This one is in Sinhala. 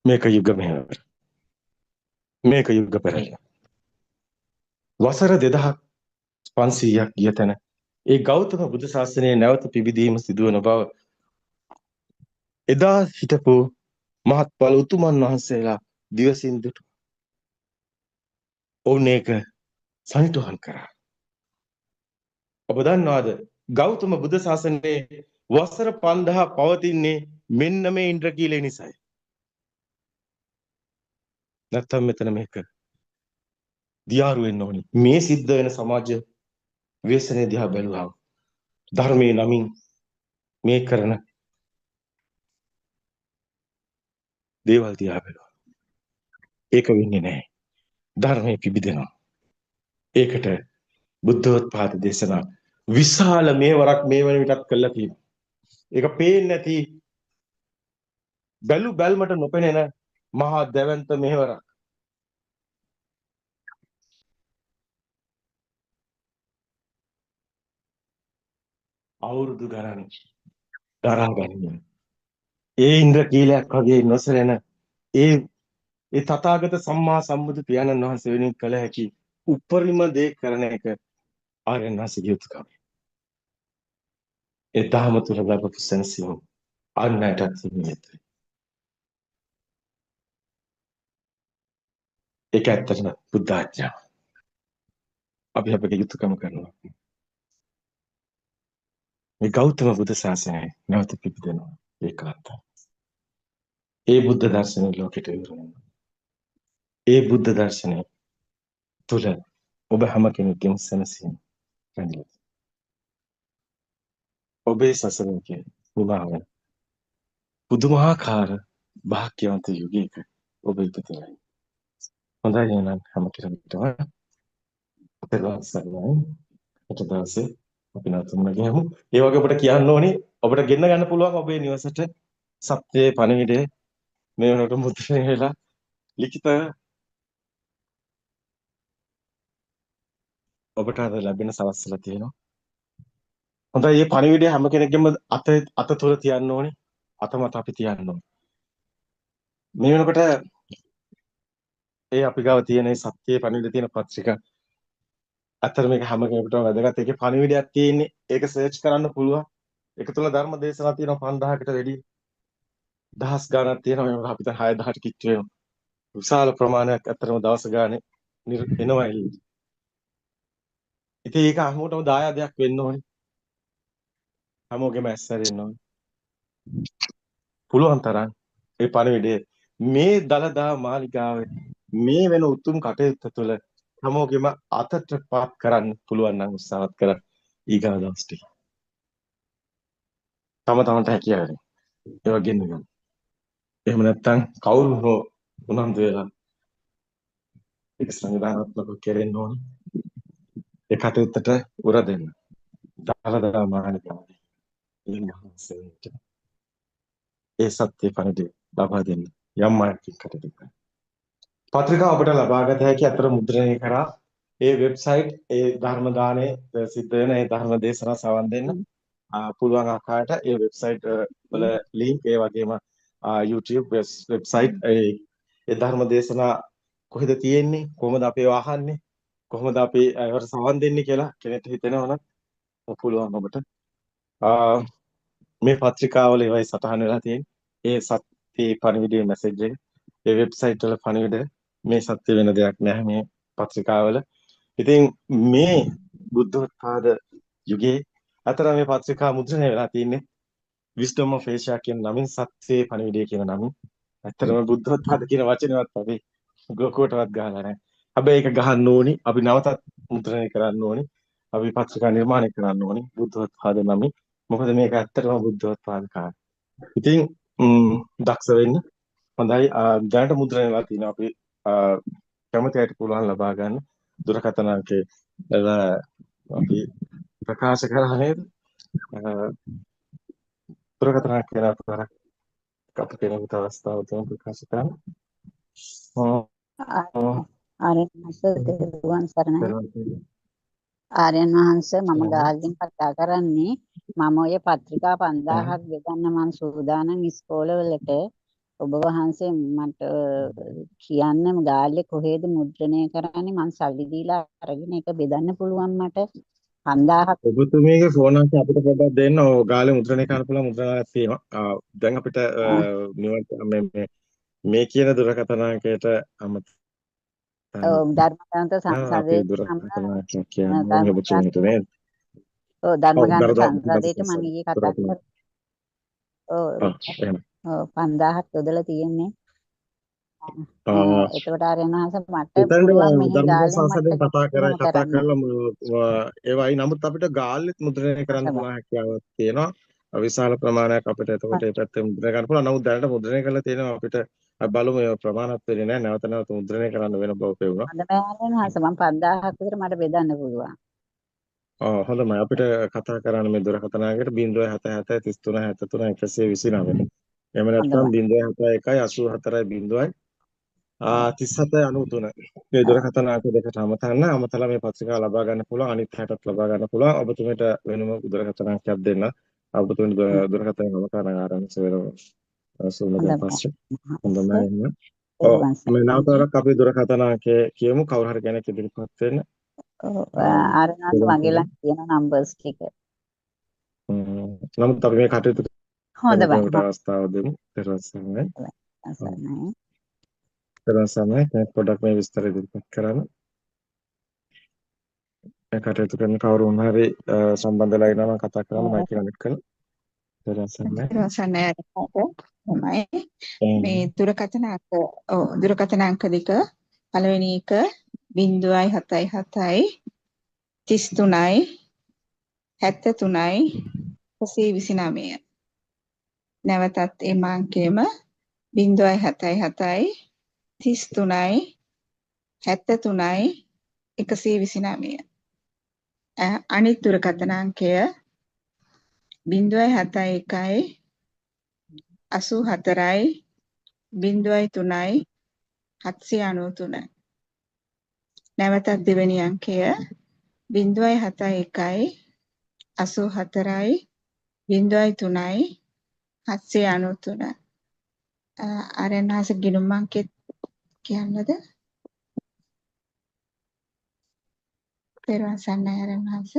මේක යුග මෙහෙවර. මේක යුග පෙරළිය. වසර 2500ක් ගිය තැන ඒ ගෞතම බුදු ශාසනය නැවත පිබිදීම සිදුවන බව එදා හිටපු මහත්ඵල උතුමන් වහන්සේලා දිවසින් දුටු. ඔවුන් ඒක සනිටුහන් කරා. ඔබ දන්නවද ගෞතම බුදු ශාසනයේ වසර 5000 පවතින්නේ මෙන්න මේ ඉන්ද්‍රකීලය නිසායි. නැත්තම් මෙතන මේක දියාරු වෙන්න ඕනි. මේ සිද්ධ වෙන සමාජ ව්‍යසනය දිහා බැලුවම ධර්මයේ නමින් මේ කරන දේවල් දිහා බැලුවා. ඒක වෙන්නේ නැහැ. ධර්මයේ පිබිදෙනවා. ඒකට බුද්ධෝත්පාද දේශනා විශාල මේවරක් මේ වෙන විටත් කළා තියෙනවා. ඒක පේන්නේ නැති බැලු බැල්මට නොපෙනෙන මහා දැවැන්ත මෙහෙවරක්. අවුරුදු ගණන් දරා ගනිමින් ඒ ඉන්ද්‍රකීලයක් වගේ නොසැලෙන ඒ ඒ තථාගත සම්මා සම්බුදු පියාණන් වහන්සේ වෙනුවෙන් කළ හැකි උපරිම දේ කරන එක ආර්යයන් වහන්සේගේ යුතුයකම. ඒ දහම තුල ලැබපු සැනසීම අන් අයටත් හිමි යුතුයි. ඒක ඇත්තටම බුද්ධ ආඥාව. අපි අපගේ යුතුයකම කරනවා. මේ ගෞතම බුදු ශාසනය නැවත පිබිදෙනවා ඒකාන්තයි. ඒ බුද්ධ දර්ශනය ලෝකෙට විවර වෙනවා. ඒ බුද්ධ දර්ශනය තුල ඔබ හැම කෙනෙක්ගේම සැනසීම රැඳිලා. ඔබේ සසරේ නිමා වෙන පුදුමාකාර භාග්‍යවන්ත යුගයක ඔබ ඉපදෙලා ඉන්නේ. හොඳයි, එහෙනම් හැම කෙනෙකුටම තෙරුවන් සරණයි. හෙට දවසේ අපි නැවත මුණ ගැහමු. ඒ වගේ ඔබට කියන්න ඕනේ, ඔබට ගෙන්න ගන්න පුළුවන් ඔබේ නිවසට සත්‍යයේ පණිවිඩය මේ වෙනකොට මුද්‍රණය වෙලා ලිඛිත ඔබට අද ලැබෙන සලස්සලා තියෙනවා. හොඳයි, මේ පණිවිඩය හැම කෙනෙක්ගේම අත අත තුල තියන්න ඕනේ. අත මත අපි තියන්න ඕනේ. මේ වෙනකොට ඒ අපි ගාව තියෙන මේ සත්‍යයේ පණිවිඩය තියෙන පත්‍රිකා අතර මේක හැම කෙනෙකුටම වැදගත්. ඒකේ පණිවිඩයක් තියෙන්නේ. ඒක සර්ච් කරන්න පුළුවන්. ඒක තුල ධර්ම දේශනා තියෙනවා 5000කට වැඩි. දහස් ගාණක් තියෙනවා. මේක අපිට 6000ට කිට්ටු වෙනවා. විශාල ප්‍රමාණයක් අතරම දවස ගානේ එනවා එළියට. ඉතින් ඒක හැමෝටම දායාදයක් වෙන්න ඕනේ. හැමෝගෙම ඇස් ඇරෙන්න ඕනේ. පුළුවන් තරම් ඒ පණිවිඩය මේ දළදා මාලිගාවේ මේ වෙන උතුම් කටයුත්ත තුළ හැමෝගෙම අතට පත් කරන්න පුළුවන් නම් උත්සාහවත් කරන්න ඊගාව දවස් ටික. තම තමන්ට හැකියාව වෙන. ඒවා ගෙන්න ගන්න. එහෙම නැත්නම් කවුරු හෝ උනන්දු වෙලා ඒක සංවිධානාත්මකව කෙරෙන්න ඕනේ. ඒ කටයුත්තට උර දෙන්න. දළදා මාලිගාවේ ඒ මහන්සියට ඒ සත්‍ය පණිවිඩය ලබා දෙන්න යම් අයකින් කටයුතු කරන්න. පත්‍රිකා ඔබට ලබාගත හැකි අතර මුද්‍රණය කරා ඒ වෙබ්සයිට් ඒ ධර්ම දානය සිද්ධ වෙන ඒ ධර්ම දේශනා සවන් දෙන්න පුළුවන් ආකාරයට ඒ වෙබ්සයිට් වල ලින්ක්, ඒ වගේම YouTube website ඒ ඒ ධර්ම දේශනා කොහෙද තියෙන්නේ, කොහොමද අපි ඒවා අහන්නේ, කොහොමද අපි ඒවට සවන් දෙන්නේ කියලා කෙනෙක්ට හිතෙනවා නම් පුළුවන් ඔබට මේ පත්‍රිකාවල ඒවයි සටහන් වෙලා තියෙන්නේ. ඒ සත්‍ය පණිවිඩයේ මැසේජ් එක ඒ වෙබ්සයිට් වල පණිවිඩය මේ සත්‍ය වෙන දෙයක් නෑ මේ පත්‍රිකාවල. ඉතින් මේ බුද්ධෝත්පාද යුගයේ අතර මේ පත්‍රිකා මුද්‍රණය වෙලා තියෙන්නේ Wisdom of Asia කියන නමින්, සත්‍යයේ පණිවිඩය කියන නමින්. ඇත්තටම බුද්ධෝත්පාද කියන වචනේවත් අපි ගෝකෝටවත් ගහලා නැහැ. හැබැයි ඒක ගහන්න ඕනි. අපි නැවතත් මුද්‍රණය කරන්න ඕනි. අපි පත්‍රිකා නිර්මාණය කරන්න ඕනි බුද්ධෝත්පාද නමින්. මොකද මේක ඇත්තටම බුද්ධෝත්පාද කාලය. ඉතින් දක්ෂ වෙන්න. හොඳයි, දැනට මුද්‍රණය වෙලා තියෙනවා. අපි කැමති අයට පුළුවන් ලබා ගන්න. දුරකථන අංකය අපි ප්‍රකාශ කරා නේද? දුරකථන අංකය නේද? අප කෙනෙකුට අවස්ථාව තුන ප්‍රකාශ කරන්න. ආර්යයන් වහන්සේ තෙරුවන් සරණයි. ආර්යයන් වහන්සේ, මම ගාල්ලෙන් කතා කරන්නේ. මම ඔය පත්‍රිකා 5000ක් බෙදන්න මං සූදානම් ඉස්කෝලවලට. ඔබ වහන්සේ මට කියන්න ගාල්ලේ කොහෙද මුද්‍රණය කරන්නේ මං සල්ලි දීලා අරගෙන ඒක බෙදන්න පුළුවන් මට 5000ක්. ඔබතුමීගේ ෆෝන් අංකය අපිට පොඩ්ඩක් දෙන්න. ඔව් ගාල්ලේ මුද්‍රණය කරන්න පුළුවන් මුද්‍රණාලයක් තියෙනවා. දැන් අපිට නිවන් මේ මේ කියන දුරකථන අංකයට අමතන්න. ඔව් ධර්මග්‍රන්ථ අපි සංසදයේ දුරකථන අංකයක් කියන්න ඕනේ ඔබතුමීට නේද? ඔව් ධර්මග්‍රන්ථ සංසදයට මම ඊයේ කතා කරා. ඔව් එහෙම. ඔව් 5000ක් යොදලා තියෙන්නේ. එතකොට ආර්යයන් වහන්සේ මට පුළුවන් මෙහි ධර්ම සංසදයෙන් කතා කරලා ඒවයි. නමුත් අපිට ගාල්ලෙත් මුද්‍රණය කරන්න පුළුවන් හැකියාවක් තියෙනවා. විශාල ප්‍රමාණයක් අපිට එතකොට ඒ පැත්තේ මුද්‍රණය කරන්න පුළුවන්. නමුත් දැනට මුද්‍රණය කරලා තියෙනවා අපිට බලමු ඒවා ප්‍රමාණවත් වෙන්නේ නැහැ. නැවත නැවත මුද්‍රණය කරන්න වෙන බව පෙවුණා. හොඳයි ආර්යයන් වහන්සේ මම 5000ක් විතර මට බෙදන්න පුළුවන්. ඔව් හොඳයි. අපිට කතා කරන්න මේ දුරකථන අංකයට 077 33 73 129. එහෙම නැත්නම් 071 84 0 37 93. මේ දුරකථන අංක දෙකට අමතන්න. අමතලා මේ පත්‍රිකාව ලබා ගන්න පුළුවන්. අනිත් හැටත් ලබා ගන්න පුළුවන්. ඔබතුමීට වෙනම දුරකථන අංකයක් දෙන්න. ඔබතුමීට දුරකථන අමතන ආරම්භ වෙනවා. සුවඳ පස්සේ හොඳයි එහෙනම්. ඔව් මේ නැවතවරක් අපි දුරකථන අංකය කියමු. කවුරු හරි කෙනෙක් ඉදිරිපත් වෙන්න. ඔව් ආරණාස මගේ ළඟ තියෙන නම්බර්ස් ටික. නමුත් අපි මේ කටයුතු හොඳයි. අවස්ථාව දෙමු. ඊට පස්සේ සමයි කෙනෙක් පොඩ්ඩක් මේ විස්තර ඉදිරිපත් කරන්න. මේ කටයුතු කරන කවුරු හරි සම්බන්ධ වෙලා ඉන්නවා නම් කතා කරන්න මයික් එක අනිත් කරලා. ඊට පස්සේ මේ දුරකථන අංක ඔව් දුරකථන අංක දෙක පළවෙනි එක 077 33 73 129. නැවතත් එම අංකයම 077 33 73 129. අනිත් දුරකථන අංකය 071 84 03 793. නැවතත් දෙවෙනි අංකය 071 84 03 793. ආරයන්හස ගිණුම් අංකෙත් කියන්නද? පෙරවන් සන්නයි ආරයන්හස.